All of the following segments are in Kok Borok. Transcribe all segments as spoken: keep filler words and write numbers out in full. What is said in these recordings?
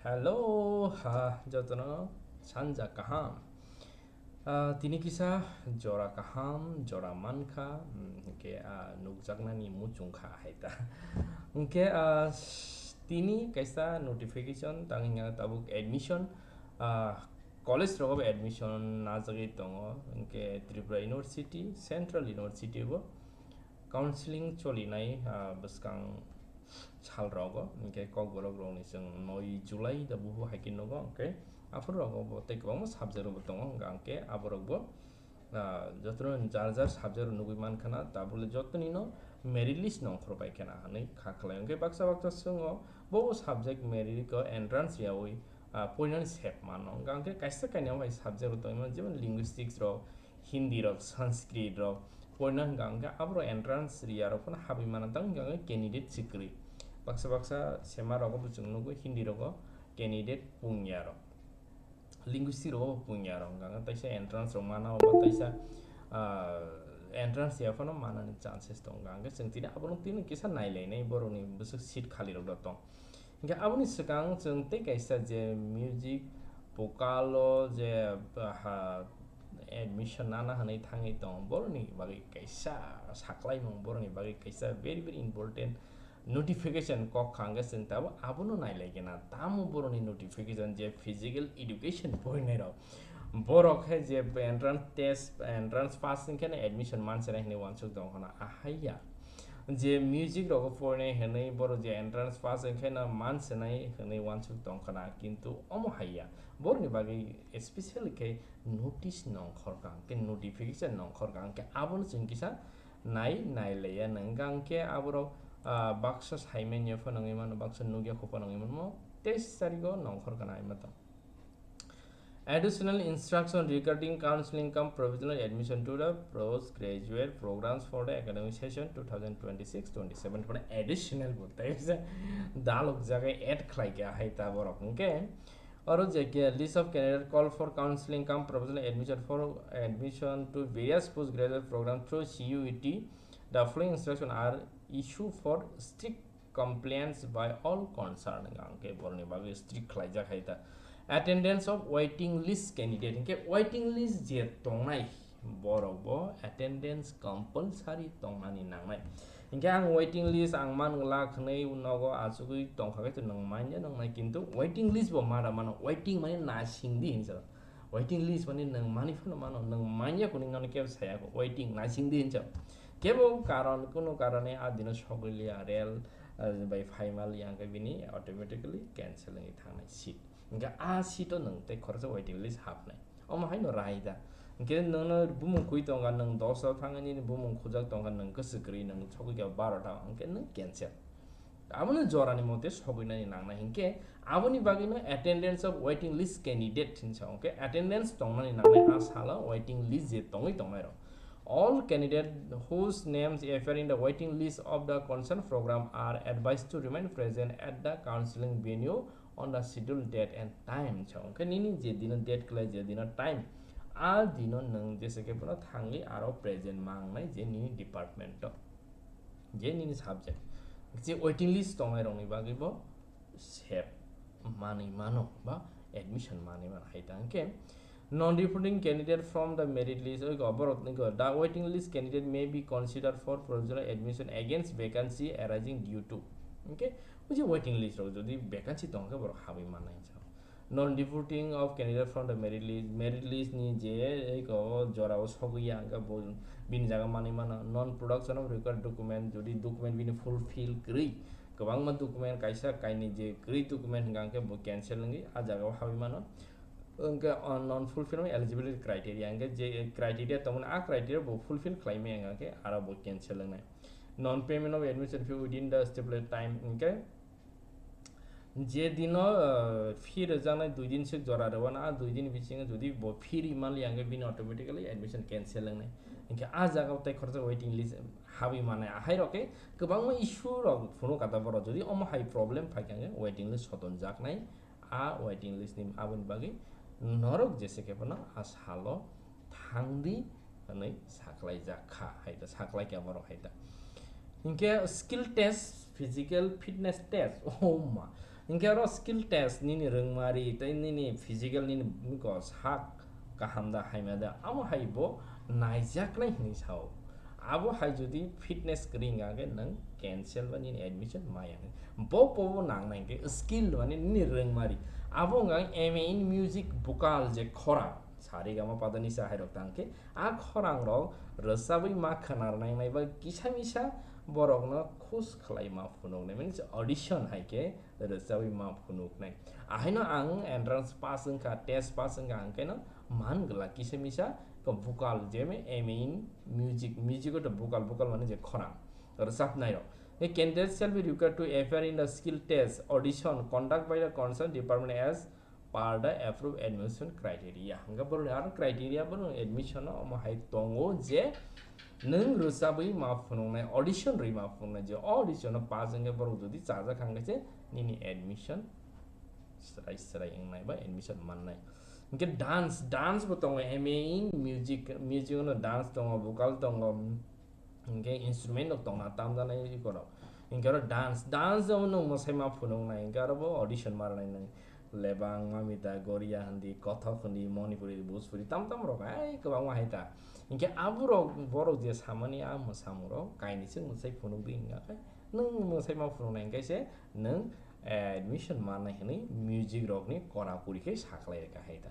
Hello, ha, jotono sanja kaham. Ah, tini kisa jora kaham, jora mankha, mm, hingke, ah, nukjaknani muchungkha hai ta. Hingke, ah, s-, tini kaisa notification tangwi tabuk admission, ah, college rogo admission najagwi tongo, hingke Tripura University, Central University bo. Counseling cholinai, ah, bwskang salrogo, hingke kokborok rokni chwng noi July da bubu hai khe nugo, hingke aphuru rogo bo tei kwbangma subject rokbo tongo, hingka hingke aborokbo, ah, jotono jar jar subject rok nugui mankha na, tabole jotonino merit list nongkhor bai khena hinui kha khlai. Hingke baksa baksa chwng o bo subject merit ko entrance riyaui, ah, poinani sep mano, hingka hingke kaisa kainwi hai subject rok tongwi mano, jemon linguistics rok, Hindi rok, Sanskrit rok, poina hingka hingke aborok entrance riya rok phano habwi mano, tamo hingka hingke candidate si kwrwi. Baksa baksa sema rogo bo chwng nugo Hindi rogo candidate pungya rok. Linguistic rogo bo pungya rok, hingka hingke taisa entrance rok mana, obo taisa, ah, entrance ya phano manani chances tongo, hingka hingke chwng tini abono tini kisa nailainai borokni bwswk seat khali rok da tong. Hingke aboni swkang chwng tei kaisa je music vocal o je, ah, ha, admission nana hinui thangwi tongo, boroni bagwi kaisa saklaimung, boroni bagwi kaisa very, very important notification kok kha, hingke chwng tabuk abono nailaigena, tamo boroni notification je physical education porinai rok, borok khe je entrance test, entrance pass wngkhe admission manse hinui uansuk tongkha na, ahaiya. Je music rogo porinai hinui borok je entrance pass wngkhe no mansenai hinui uansuk tongkha na, kintu omo haiya. Borokni bagwi specially khe notice nongkhor kha, hingke notification nongkhor kha, hingke abono chwng kisa nai, nai laiya nang. Hingke aborok, ah, baksa saimanya phano wngwi mano, baksa nukya kho phano wngwi mano, teis tarigo nongkhor kha na ima tong. Additional instruction regarding counseling cum provisional admission to the postgraduate programs for the academic session two thousand twenty-six twenty-seven. Pore additional bo tei se dalok jaga add khlai kha hai ta borok. Hingke oro je ke list of candidate call for counseling cum provisional admission for admission to various postgraduate programs through C U E T. The following instruction are issued for strict compliance by all concerned, hingke borokni bagwi strict khlaijak hai ta. Attendance of waiting list candidate, hingke waiting list je tongnai borok bo attendance compulsory tongnani nangnai. Hingke ang waiting list ang man glak hinui nogo achugui tongkha khe to nwng manya nangnai, kintu waiting list bo mada mano, waiting mani nasing di hinsa. Waiting list mani nwng mani phano mano, nwng manya kuni nono kebo saya kho, waiting nasing di hinsa. Kebo karon, kunu karone a dino sogwi liya, rel, ah, bai phai ma liya, hingke bini automatically cancel wngwi thangnai seat. Hingke a seat o nwng tei khoroksa waiting list hapnai. Omo haino rai da. Hingke nwngno bumung kui tongkha, nwng dos o thangwi nini bumung khujak tongkha, nwng kwswk kwrwi, nwng sogwi kha baro ta, hingke nwng cancel. Abono jorani mote sogwinani nangnai, hingke aboni bagwino attendance of waiting list candidate hinsa, hingke attendance tongnani nangnai a salo waiting list je tongwi tongnai rok. All candidate whose names appear in the waiting list of the concerned program are advised to remain present at the counseling venue on the scheduled date and time. Hinsa, hingke nini je dino date khlai, je dino time, a dino nwng jese khe bono thangwi aro present mangnai je nini department o, je nini subject. Je waiting list tongnai rokni bagwi bo sep manwi mano ba admission manwi mano hai ta hingke non-reporting candidate from the merit list, oi go borok ni go, the waiting list candidate may be considered for provisional admission against vacancy arising due to, hingke o je waiting list rok jodi vacancy tong khe borok habwi mannai. Non-reporting of candidate from the merit list, merit list ni je eko jorao sogwi ya, hingke bo bini jaga manwi mano. Non-production of required document, jodi document bini fulfill kwrwi, kwbangma document kaisa kainwi je kwrwi document hingka hingke bo cancel wngwi a jagao habwi mano. Hingke, uh, non-fulfillment eligibility criteria, hingke je criteria tongmani a criteria bo fulfill khlai maya hingka hingke aro bo cancel wngnai. Non-payment of admission fee within the stipulated time, hingke je dino, uh, fee rwjaknai dui din sik jora rwmano, a dui din bisingo jodi bo fee ri manliya hingke bini automatically admission cancel wngnai. Hingke a jaga o tei khoroksa waiting list habwi mannai. Ahai rok khe kwbangma issue rok phunuk kha ta borok. Jodi omo hai problem phai kha hingke waiting list sotonjaknai, a waiting list ni aboni bagwi norok jese khe phano a salo thangdi hwnwi saklaijak kha hai ta, saklai kha borok hai ta. Hinkhe skill test, physical fitness test, oh ma, Hinkhe oro skill test nini rwngmari tei nini physical nini bumiko sak kaham da haima da, amo hai bo naijaknai hinwi sao. Abo hai jodi fitness kwrwi wngkha khe nwng cancel ba nini admission maya. Bo bo bo nangnai hinkhe skill mane nini rwngmari. Abo wngkha M A in music vocal je khorang. Sa re ga ma pa da ni sa hai rok tang khe a khorang rok rwchabwi ma khwna rwnai nai ba kisa misa borokno khus khlai ma phunuknai, means audition hai khe rwchabwi ma phunuknai. Ahaino ang entrance pass wngkha, test pass wngkha, ang khe no man gwlak kisa misa ko vocal je me M A in music, music o to vocal, vocal mane je khorang rwchabnai rok. The candidate shall be required to appear in the skill test audition conduct by the concerned department as per the approved admission criteria. Hingke borokni aro criteria borok admission o omo hai tongo je nwng rwchabwi ma phunuknai, audition rwi ma phunuknai, je audition o pass wngkhe borok jodi chajak hangkhe se nini admission srai srai wngnai ba admission mannai. Hingke dance, dance bo tongo, M A in music, music no dance tongo, vocal tongo, hingke instrument rok tongna tamjaknai ikorok. Hingke oro dance, dance o nwng mwsai ma phunuknai, hingke oro bo audition ma rwnai nwng. Lebang, Mamita, Goria hindi, Kothok hindi, Manipuri, Bhojpuri, tam tam rok, ai kwbangma hai ta. Hingke aborok, borok je samani a mwsamung rok, kainwi se mwsai phunukdi hingka khe, nwng mwsai ma phunuknai hingke se nwng, eh, admission mannai hinwi music rokni kora kuri khe sakhlai rwkha hai ta.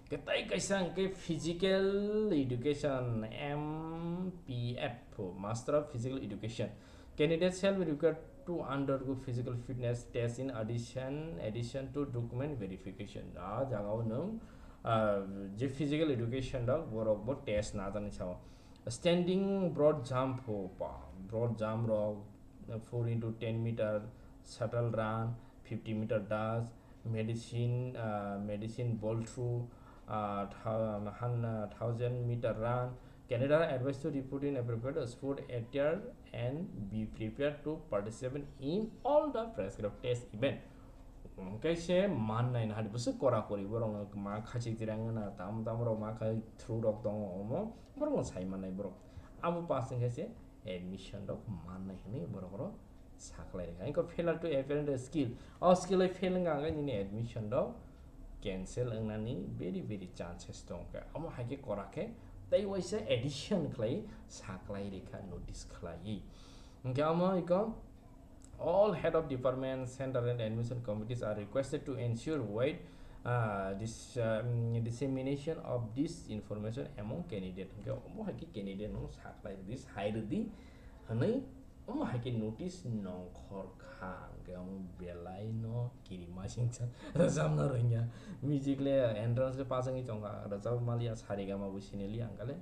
Hingke tai kaisa hingke physical education, M P F, Master of Physical Education. Candidates shall be required to undergo physical fitness test in addition, addition to document verification. A jaga o nwng, ah, je physical education rok borok bo test najaknai sao. Standing broad jump ho pa, broad jump rok, uh, four into ten meter, shuttle run, fifty meter dash, medicine, uh, medicine ball throw, uh, thou-, um, hun-, uh, thousand meter run. Candidate are advised to report in appropriate sport attire and be prepared to participate in all the prescribed test event. Hingke se mannai na hadi bwswk kora kori borok no ma khachik tirang na tam tam rok ma khai throw rok tongo omo borok no sai mannai borok abo pass wngkhe se admission rok mannai hinwi borok rok sakhlai rikha. Hingke failure to appear in the skill, o skill o fail wngkha hingke nini admission rok cancel wngnani very very chances tongkha. Omo hai khe kora khe tei waisa addition khlai sakhlai rikha, notice khlaiwi. Hingke omo iko all head of department, center and admission committees are requested to ensure wide, uh, dis-, um, dissemination of this information among candidate. Hingke omo hai khe candidate no sakhlai rwdi, sai rwdi hwnwi omo hai khe notice nongkhor kha, hingke omo belai no kirimasingcha rwchapna rwngya. Music le entrance le pass wngwi tongkha, rwchapwi maliya, sa re ga ma bo siniliya, hingkhe le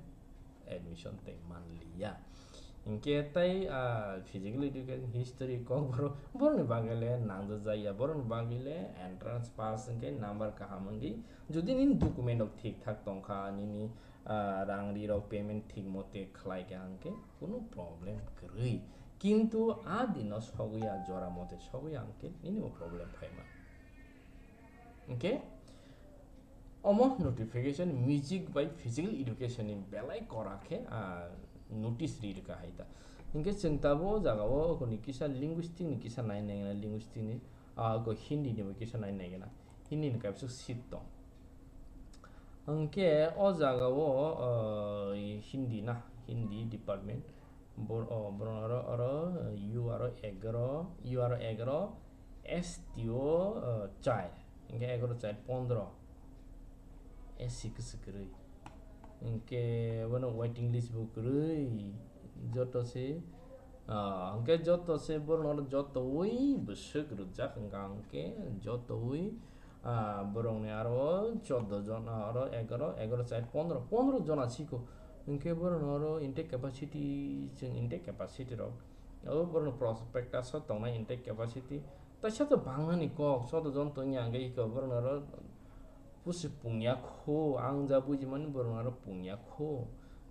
admission tei manliya. Hingkhe tei, ah, physical education, history, kokborok, borokni bagwi le nangjak jaya, borokni bagwi le entrance pass hingkhe number kaham wngwi, jodi nini document rok thik thak tongkha, nini, ah, rang ri rok payment thik mote khlai kha hingkhe kunu problem kwrwi. Kintu a dino sogwi a jora mote sogwi hingkhe nini bo problem phaima. Hingkhe omo notification music bai physical education ni belai kora khe, ah, notice ri rwkha hai ta. Hingkhe chwng tabuk o jaga o kuni kisa linguistic ni kisa nai nai gana, linguistic ni, ah, ko Hindi ni bo kisa nai nai gana. Hindi ni kaisa seat tong. Hingkhe o jaga o, ah, Hindi na, Hindi department. Bor-, o, borok aro, aro, U aro egaro, U aro egaro, S T o, o, char. Hingkhe egaro char pondro. S C kwswk kwrwi. Hingkhe bono waiting list bo kwrwi. Joto se, ah, hingkhe joto se borokno jotowi bwswk rwjak hingka hingkhe jotowi, ah, borokni aro chordo jon, ah, aro egaro, egaro char pondro, pondro jona siko. Hingkhe borokno aro intake capacity, chwng intake capacity rok. O borokno prospectus o tongnai intake capacity. Taisa to bangnani kok, chordo jon tongya hingkhe iko borokno aro pusi pungya kho, ang ja bujimani borokno aro pungya kho.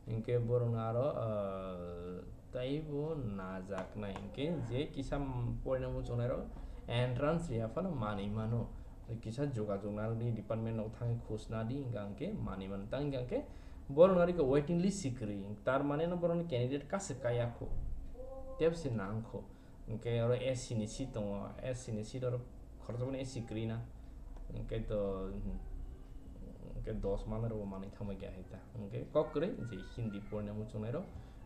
Hingkhe borokno aro, ah, taibo najaknai hingkhe je kisa porinani muchungnairok entrance riya phano manwi mano. Kisa jogajog narwkdi department rok thangwi khosna di hingka hingkhe manwi mano. Tang hingka hingkhe borokno aro waiting list si kwrwi, tar mane no borokni candidate kasik kaya kho, tebsi nang kho. Hingkhe oro S C ni seat tongo, S C ni seat oro Khoroksa boni esi kwrwi na. Hwnkhe to, hwnkhe dos manwi rokbo manwi thangbai khe hai ta. Hwnkhe kok kwrwi je Hindi porina muchungnai rok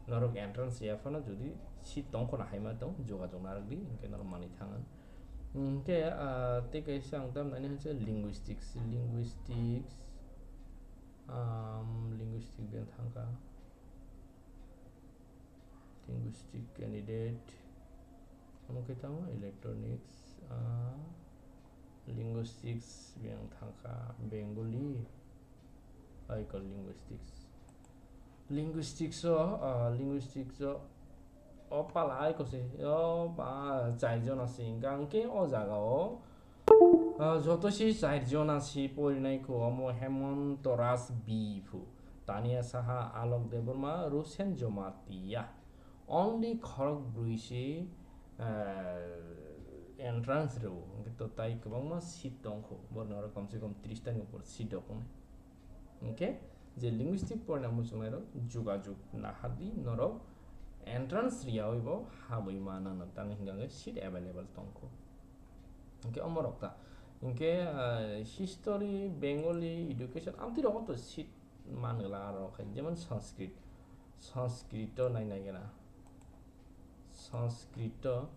norok entrance ya phano jodi seat tong khona hai ma tong jogajog narwk di, hwnkhe norok manwi thang. Hwnkhe, ah, tei kaisa ang tam nani hwnse linguistics, linguistics, um, linguistic beng thangkha. Linguistic candidate. Omo khe tamo electronics, ah, linguistics beng thangkha, Bengali, ai ko linguistics. Linguistics o, ah, linguistics o, o pala ai ko se, o ba chai jona se hwnkha, hwnkhe o jaga o, ah, joto se chai jona se porinai ko, omo Hemanta Raj B phu, Tania Saha, Alok Debbarma, Rusen Jamatia. Only khorok brwi se, ah, entrance rw, hwnkhe to tai kwbangma seat tongkho, borok norok komse kom tris tani upor seat rok wngnai. Hwnkhe je linguistic porina muchungnai rok jogajog nahardi norok entrance riyawi bo habwi manano, tamni hwnkhe seat available tongkho. Hwnkhe omorok ta, hwnkhe, ah, history, Bengali, education, amtwi rogo to seat man gala aro khai, jemon Sanskrit, Sanskrito nai nai gana, Sanskrito,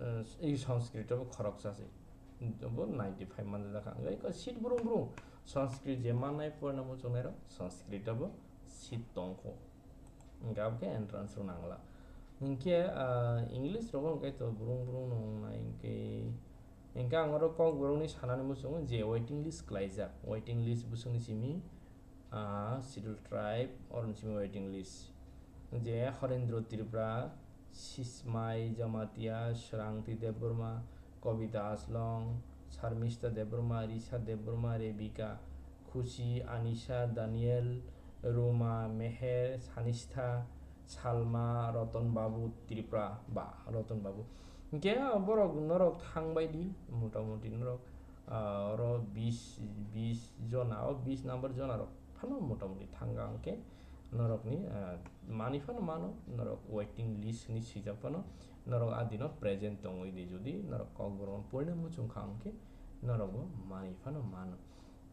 eh, ei Sanskrito bo khoroksa se, bo ninety five man jaka, hwnkhe seat brung brung, Sanskrit je mannai porina muchungnai rok, Sanskrito bo seat tongkho. Hwnkhe abo khe entrance rw nangla. Hwnkhe, ah, English rogo hwnkhe to brung brung no wngnai hwnkhe, hwnkhe ang oro Kokborokni sanani muchungo je waiting list khlaijak, waiting list bwswkni simi, ah, Scheduled Tribe, oroni simi waiting list. Je Horendro Tripura, Sismai Jamatia, Srangti Debbarma, Kobita Aslong, Sarmista Debbarma, Risa Debbarma, Rebika, Khusi, Anisha, Daniel, Ruma, Meher, Sanistha, Salma, Roton Babu, Tripura ba Roton Babu. Hwnkhe borok norok thangbai di, motamoti norok, ah, oro bis, bis jona, o bis number jona rok phano motamoti thangkha hwnkhe norokni, ah, manwi phano mano, norok waiting list hinwi swijak phano norok a dino present tongwi di, jodi norok Kokborok porina muchung kha hwnkhe norokbo manwi phano mano.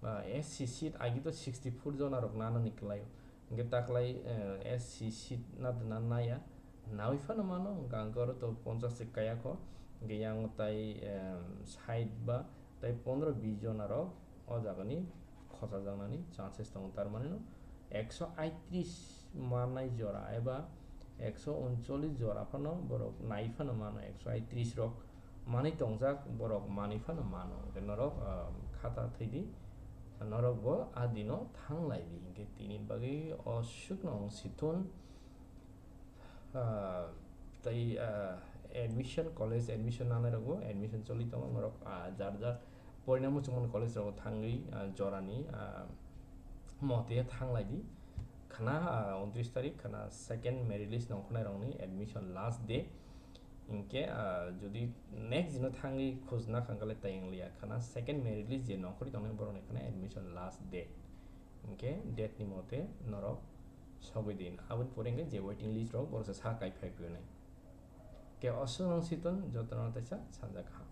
Ah, S C seat agi to sixty four jona rok nanani kwlaio. Hwnkhe taklai, eh, S C seat nadwna naya, nawi phano mano, hwnkhe ang oro to ponchas se kaya kho. Hwnkhe yang tai, em, side ba tai pondro bis jona rok o jagani khochajaknani chances tongo, tar mani no ekso aitris mannai jora eba ekso uncholish jora phano borok nai phano mano, ekso aitris rok manwi tongjak, borok manwi phano mano. Hwnkhe norok, ah, khata thwi di, norok bo a dino thang lai di. Hwnkhe tini bagwi o swkno wng si thun, ah, tei, ah, admission, college admission nanai rokbo admission choli tongo, norok, ah, jar jar porina muchungmani college rogo thangwi, ah, jorani, ah, mote thang lai di. Khana, ah, untris tarik khana second merit list nongkhornai rokni admission last day. Hinkhe, ah, jodi next dino thangwi khojna kha hwnkhe tei wng liya, khana second merit list je nongkhorwi tongnai borokni khana admission last day. Hinkhe date ni mote norok sogwi di. Aboni pore hinkhe je waiting list rok borok se sa kai phai phiyonai. Khe oswk nang si ton jotono teisa sanja kaham.